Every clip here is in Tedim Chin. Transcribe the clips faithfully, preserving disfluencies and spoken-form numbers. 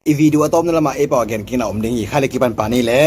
I video a tawpna lamah ei pau a gen kikna om ding hi. Khai le kipan pani le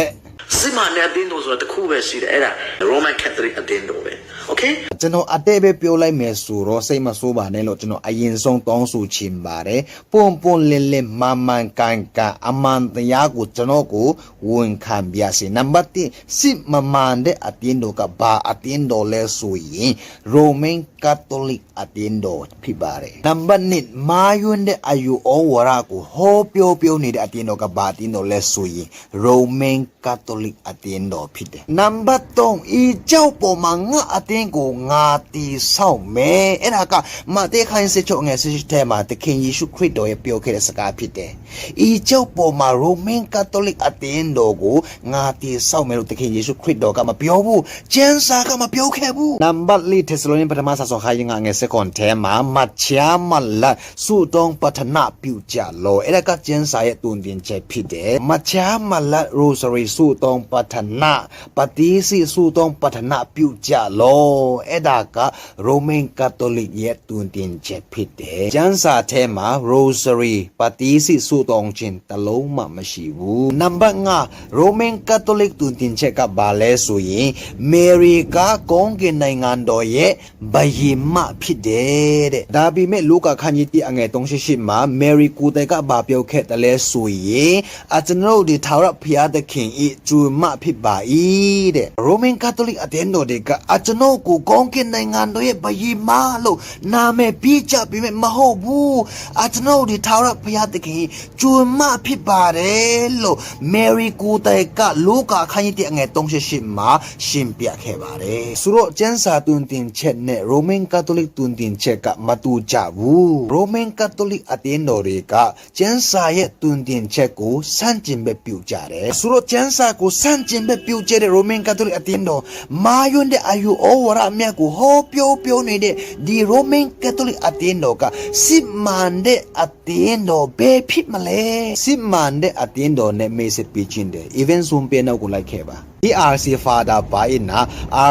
စစ်မှန်တဲ့အသင်းတော်ဆိုတာတစ်ခုပဲရှိတယ်။ အဲ့ဒါ Roman Catholic အသင်းတော်ပဲ။ Okay? ကျွန်တော်အတည့်ပဲပြောလိုက်မယ်ဆိုတော့ စိတ်မဆိုးပါနဲ့လို့ ကျွန်တော်အရင်ဆုံးတောင်းဆိုချင်ပါတယ်။ ပွင့်ပွင့်လင်းလင်း မှန်မှန်ကန်ကန် အမှန်တရားကို ကျွန်တော်ကို ဝန်ခံပါစေ။ နံပါတ်တစ် စစ်မှန်မှန်တဲ့အသင်းတော်က ဘာအသင်းတော်လဲဆိုရင် Roman Catholic အသင်းတော်ဖြစ်ပါတယ်။ နံပါတ်နှစ် မှားယွင်းတဲ့အယူဩဝါဒကို ဟောပြောပြောနေတဲ့အသင်းတော်က ဘာအသင်းတော်လဲဆိုရင် Roman Catholic အသင်းတော်ဖြစ်တယ်။ နံပါတ်သုံး ဤကျောက်ပေါ်မှာ ငါ့အသင်းကို ငါတည်ဆောက်မယ်။ အဲ့ဒါက မဿဲခန်းကြီး ဆယ့်ခြောက် အငယ် ဆယ့်ရှစ် ထဲမှာ သခင်ယေရှုခရစ်တော်ရဲ့ ပြောခဲ့တဲ့စကားဖြစ်တယ်။ ဤကျောက်ပေါ်မှာ Roman Catholic အသင်းတော်ကို ငါတည်ဆောက်မယ်လို့ သခင်ယေရှုခရစ်တော်က မပြောဘူး။ ကျမ်းစာက မပြောခဲ့ဘူး။ နံပါတ်လေး ထက်စလောနိက ပထမစာစောင် ခန်းကြီးငါး အငယ် ဆယ့်ခုနစ် ထဲမှာ မတ်ချာမလတ် ဆုတောင်းပတ္ထနာပြုကြလော့။ အဲ့ဒါက ကျမ်းစာရဲ့ တုန်တင်ချက်ဖြစ်တယ်။ မတ်ချာမလတ် Rosary ဆုတောင်းပတ္ထနာ ပတိစီဆုတောင်းပတ္ထနာပြုကြလော့။ အဲ့ဒါက Roman Catholic ရဲ့ တုန်တင်ချက်ဖြစ်တယ်။ ကျမ်းစာထဲမှာ Rosary ပတိစီဆုတောင်းခြင်းတစ်လုံးမှမရှိဘူး။ နံပါတ်ငါး Roman Catholic တုန်တင်ချက်က ဘာလဲဆိုရင် Mary က ကောင်းကင်နိုင်ငံတော်ရဲ့ ဘုရင်မဖြစ်တယ်တဲ့။ ဒါပေမဲ့ လူကာခန်းကြီးတစ် အငယ် သုံးရှစ်ရှစ် မှာ Mary ကိုယ်တိုင်က ဘာပြောခဲ့သလဲဆိုရင် အကျွန်ုပ်သည် ထာဝရဘုရားသခင်၏ ကျွန်မဖြစ်ပါ၏တဲ့။ Roman Catholic အသင်းတော်တွေက အကျွန်ုပ်ကို ကောင်းကင်နိုင်ငံတော်ရဲ့ ဘုရင်မလို့ နာမည်ပေးကြပေမဲ့ မဟုတ်ဘူး။ အကျွန်ုပ်သည် ထာဝရဘုရားသခင်၏ ကျွန်မဖြစ်ပါတယ်လို့ Mary ကိုယ်တိုင်က လူကာခန်းကြီးတစ် အငယ် သုံးရှစ်ရှစ် မှာ ရှင်းပြခဲ့ပါတယ်။ ဆိုတော့ ကျမ်းစာတုန်တင်ချက်နဲ့ Roman Catholic တုန်တင်ချက်က မတူကြဘူး။ Roman Catholic အသင်းတော်တွေက ကျမ်းစာရဲ့ တုန်တင်ချက်ကို ဆန့်ကျင်ဘက်ပြုကြတယ်။ ဆိုတော့ ကျမ်းစာကို ဆန့်ကျင်ဘက်ပြုကြတဲ့ Roman Catholic အသင်းတော်၊ မှားယွင်းတဲ့အယူဩဝါဒများကို ဟောပြောပြောနေတဲ့ ဒီ Roman Catholic အသင်းတော်က စစ်မှန်တဲ့အသင်းတော် ဘယ်ဖြစ်မလဲ။ စစ်မှန်တဲ့အသင်းတော်နဲ့ မိတ်ဆက်ပေးခြင်းတယ်။ Even Zoom ပျောက်နောက်ကို လိုက်ခဲ့ပါ။ ဒီ RC Father ပါအင်နာ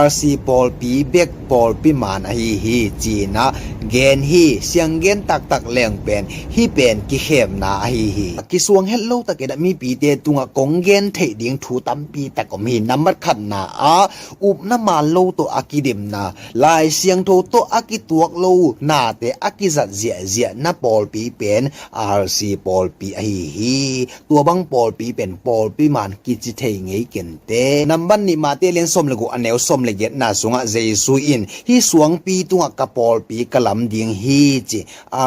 RC ပေါ်ပီ ဘက်ပေါ်ပီမန် အဟီဟီ ကျင်နာ ဂန်ဟီ စျံဂန် တၢၵ်တၢၵ် လႅင်ပႅၼ် ဟီပႅၼ် ကီၶႅမ်ၼႃ အဟီဟီ ကီသွင်ႁဵတ်းလိူဝ်တၵ်း ကဲဒၣ် မီးပီတဲတုင် အကိုင်ဂန် ထီၣ်ဒိၣ်ထူ တမ်းပီတၵ်း ကီမီ နံပါတ် ခတ်နာ အ အုပ်ၣ်နမၢၼ်လိူဝ် တိုၣ်အကီဒိမ်နာ လၢႆသဵင်ထိၣ် တိုၣ်အကီတွၵ်ႇလိူဝ် နာ်တဲ အကီၣ်သၣ်သႅၣ်သႅၣ် နၢ်ပေါ်ပီပႅၼ် RC ပေါ်ပီ အဟီဟီ တွၣ်ဘၣ်ပေါ်ပီပႅၼ် ပေါ်ပီမန် ကီၣ်သီၣ်ထီၣ်ငိုၼ်းကၢၼ်တဲ နံပါတ် နီၣ် မးတဲ လၢၼ်သွမ်ႇလၢၵ်ႈၵူၺ်း အၼႄသွမ်ႇလၢၵ်ႈၵူၺ်း နာ်သွင် အ ယေႇသုဢိၼ် ဟီသွင်ပီတုင် ကီၣ်ပေါ်ပီ ကလမ်ဒိၣ်ဟီၣ် ကျီ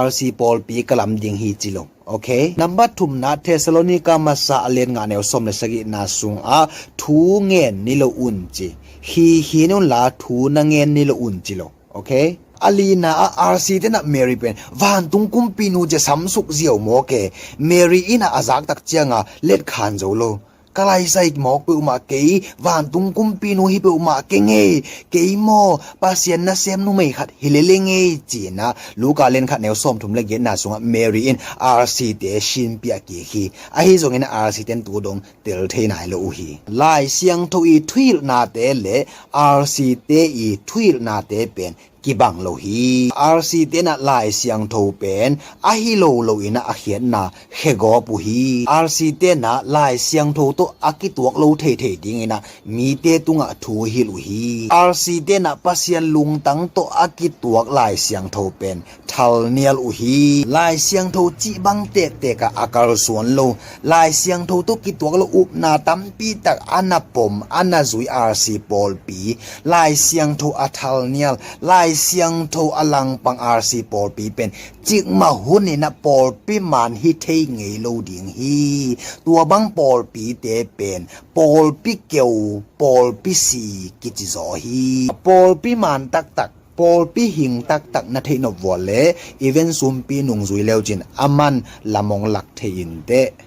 RC ပေါ်ပီ ကလမ်ဒိၣ်ဟီၣ် ကျီလိူဝ် Okay? နံပါတ် ထူၣ်မး ထက်စလောနိက မးသၢ အလၢၼ်ငါး အၼႄသွမ်ႇလၢၵ်ႈသၢၵ်ႈ နာ်သွင် အ ထူငိုၼ်း နီႈလိူဝ်ဢုၼ်ႇ ကျီ ဟီႈ ဟီႈၼုၼ်ႇလႃႈ ထူငိုၼ်း နီႈလိူဝ်ဢုၼ်ႇ ကျီလိူဝ် Okay? အလီၼႃႇ RC တဲနာ် Mary ပဵၼ် ဝၢၼ်ႇတုင်းၵုမ်းပီႈၼူၸဝ်ႈ သမ်ႉသုၵ်ႉၸဵဝ်းမေႃၵႄႇ Mary ဢိၼ်ႇ ဢႃႇ ဢႃႇၸၢၵ်ႈတၵ်းၸႅင်ႈ ဢႃႇ လႅတ်ႉၶၢၼ်ၸႂ်လိူဝ် ၵႃႈလႆႈသႂ်ႇမေႃၵႄႇ ဢုမႃႇၵႄႇ ဝၢၼ်ႇတုင်းၵုမ်းပီႈၼူ ႁိပ်ႈပဵဝ်ႇ ဢုမႃႇၵႄႇ ငႄႈ ၵႄႇမေႃ ပႃႇသႅၼ်ၼႃႇ သႅမ်ၼူမႆႈၶၢတ်ႇ ႁိလႄႈလႄႈ ငႄႈ ကျီၼႃႇ လူၵႃႇ လၢၼ်ၶၢတ်ႇ ဢၼႄသွမ်ႇ ထူၣ်မးလၢၵ်ႈၵူၺ်း နာ်သွင် ဢႃႇ Mary ဢိၼ်ႇ RC တဲ သဵင်ပျႃႉၵႄႇၶီ ဢႃႇ ႁိၸွင်ႇၼႆ RC တဲ တူဝ်တူင်ႇ တႄႇလႆႈၼႆလိူဝ်ဢူႁီ လၢႆသဵင်ထိၣ် ဢီႇ ထူၺ်ႇၼႃႇတဲလႄႈ RC တဲ ဢီႇ ထူၺ်ႇၼႃႇတဲ ပဵၼ် ၵီႈပၢင်လိူဝ်ႁီ RC တဲနာ် လၢႆသဵင်ထိၣ်ပဵၼ် ဢႃႇ ႁိလူဝ်ႇလူဝ်ႇ ဢိၼ်ႇၼႃႇ ဢၶႅၼ်ႇၼႃႇ ၶႄႇၵေႃႈပူႁီ RC တဲနာ် လၢႆသဵင်ထိၣ် တိုၣ် ဢၵီႇတွၵ်ႇလိူဝ် ထီႇထီႇ တီႈၼႆႉၼႃႇ မီးတႄႉတုင်ႇ ဢႃႇ ထူႁိလူဝ်ႇႁီ RC တဲနာ် ပႃႇသႅၼ်ႇလုင်းတၢင်း တိုၣ် ဢၵီႇတွၵ်ႇ လၢႆသဵင်ထိၣ်ပဵၼ် ထႃႇလႄႈၼႄႈ ဢူႁီ လၢႆသဵင်ထိၣ် ၸီႉပၢင်းတႅၵ်ႇတႅၵ်ႇ ဢႃႇ ဢၵႃႇရသွၼ်လိူဝ် လၢႆသဵင်ထိၣ် တိုၵ်ႉၵီႈတွၵ်ႇလိူဝ် ဢုပ်ႇၼႃႇ တမ်းပီႈတၵ်း ဢႃႇၼႃႇ ပွမ်ႇ ဢႃႇၼႃႇ ၸုၺ်ႇ RC ပေႃႇလ်ပီႇ လၢႆသဵင်ထိၣ် ဢႃႇ ထႃႇလႄႈၼႄႈ လၢႆသဵင်ထိၣ် ဢႃႇ လင်ပၢင် RC ပေႃႇလ်ပီႇ ပဵၼ် ၸိုၵ်ႈမႃးႁုၼ်ႈၼႆႉၼႃႇ ပေႃႇလ်ပီႇမၢၼ်ႈ ႁိတ်းထႆးငႄႈလူဝ်ႇ တီႈႁိ တူဝ်ပၢင်းပေႃႇလ်ပီႇတႄႉ ပဵၼ် ပေႃႇလ်ပီႇၵဵဝ်ႇ ပေႃႇလ်ပီႇသီႇ ၵီႈၸီႉၸေႃႇႁိ ပေႃႇလ်ပီႇမၢၼ်ႈတၵ်းတၵ်း ပေႃႇလ်ပီႇႁိင်ႇတၵ်းတၵ်း ၼႃႇ ထႆးၼွပ်ႉဝေႃႇလႄႈ ဢီႇဝႅၼ်ႇ သုမ်းပီႈၼုင်ႈၸုၺ်ႇလႅဝ်ၸိုင် ဢမၢၼ်ႇ လမ်ႇမွင်ႇလၢၵ်ႈထႆးဢိၼ်ႇတႄႉ